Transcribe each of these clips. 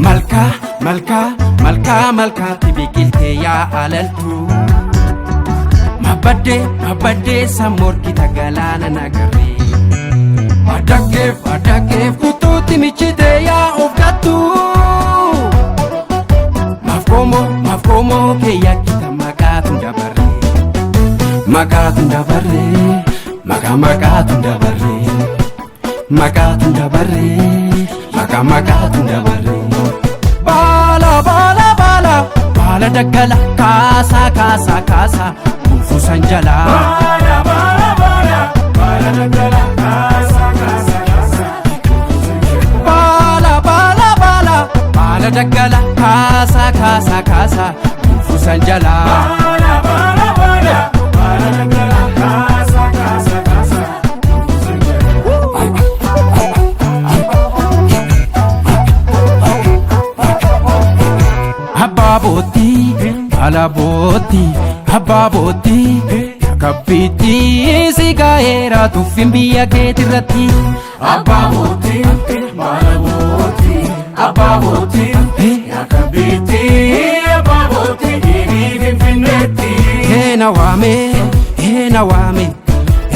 Malkaa malkaa malkaa malkaatti biqiltee yaa alaltu. Mabaddee mabaddee sammoorkita galaana nagarree. Adakkeef adakkeef kutuutti michitee yaa of gattu. Maaf koomoo maaf koomoo kee yakkita maqaatu dabarree. Maqaatu dabarree maqaa maqaatu dabarree. Maqaatu dabarree maqaa maqaatu dabarree. Baala baala baala baala daggala kaasaa kaasaa kaasaa buufusan jalaa. Baala baala baala baala daggala kaasaa kaasaa kaasaa. Baala baala baala baala daggala kaasaa kaasaa kaasaa buufusan jalaa. Baala baala baala baala daggala kaasaa kaasaa kaasaa. Abbaa boottii baala boottii abbaa boottii kabbiitti si gaa'eera tuffin biyya keetirratti. Abbaa boottii baala boottii abbaa boottii yakka biitti abbaa boottii dhiibii finfinneetti. Heena waame heena waame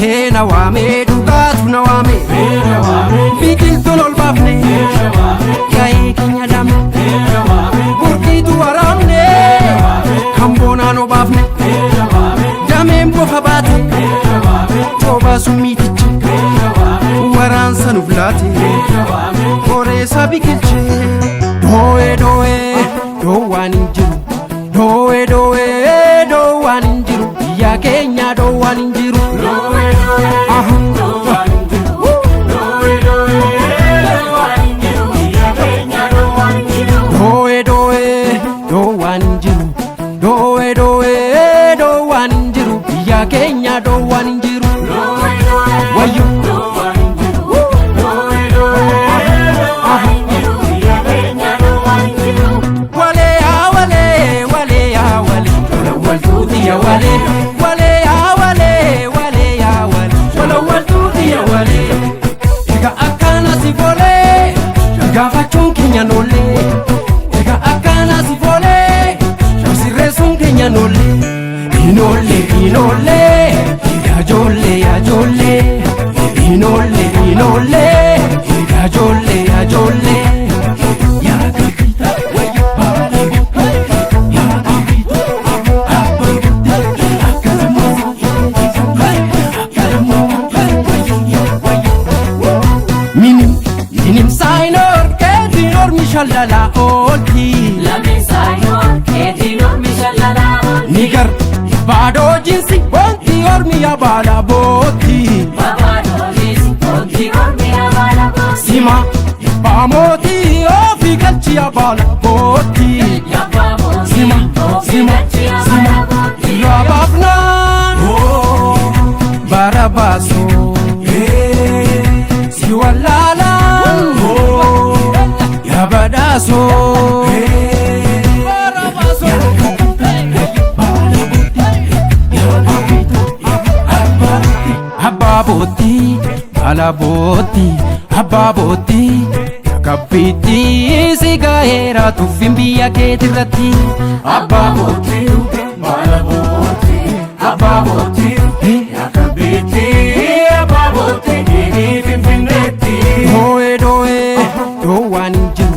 heena waame dhugaatu na waame. Heena waame Biqiltuun ol baafne heena waame ga'ee keenya dhabne heena waame burqiitu waraabne kan boonaan obaafne heena waame dameen bofa baate heena waame cooba summiitichi heena waame waraansa nuuf laate heena waame. qoreessa biqilche doo'ee doo'ee doowwaan hin jiru doo'ee doo'ee doowwaan hin jiru biyya keenya doowwaan hin jiru. Doowwee doowwee Aha. doowwaan hin jiru. Doowwee doowwee doowwaan hin jiru. Biyya keenya doowwaan hin jiru. Doo'ee doo'ee doowwaan hin jiru doo'ee doo'ee doowwaan hin jiru biyya keenya doowwaan hin jiru. Doowwee doowwee Wayyo. doowwaan hin jiru. Doowwee doowwee doowwaan hin jiru. Biyya keenya doowwaan hin jiru. Walee yaa walee walee yaa walee walawaltuuti yaa walee walee yaa walee walee yaa walee walawaltuuti yaa walee. Egaa akkana si folee gaafachuun keenya noollee egaa akkana si folee sirreessuun keenya noollee inoollee inoollee yajoollee yajoollee inoollee inoollee yajoollee yajoollee. Yaa kabita Minim minim saayinoor keetiin ormi shallala oolti. Nigar baadoo jinsi wanti ormi yabaala bootti. Sima baamooti ofi galchi yabaala bootti. Sima sima sima rabaafnaan bara baasoo si wallaalaan yabadaasoo. Abbaa boottii baala boottii abbaa boottii kabbiitti si gaa'eera tuffin biyya keetirratti. Abbaa boottii baala boottii abbaa boottii yakka biitti abbaa boottii dhiibii finfinneetti. Doo'ee doo'ee doowwaan hin jiru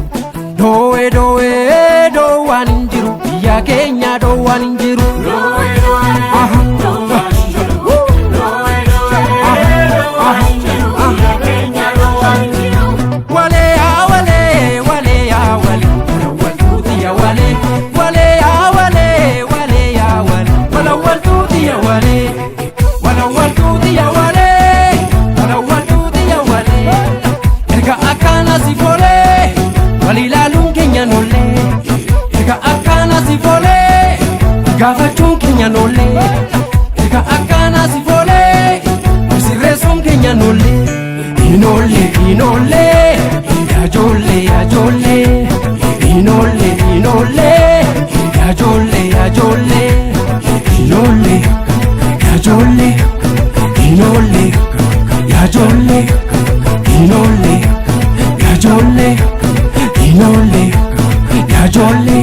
doo'ee doo'ee doowwaan hin jiru biyya keenya doowwaan hin jiru. Doowwee doowwee Aha. doowwaan hin jiru. Doowwee doowwee doowwaan hin jiru. Biyya keenya doowwaan hin jiru. Walee yaa walee walee yaa walee walawaltuuti yaa walee walee yaa walee walee yaa walee walawaltuuti yaa walee. Inoole inoole yajoole yajoole inoole inoole yajoole yajoole inoole yajoole inoole yajoole inoole yajoole inoole yajoole.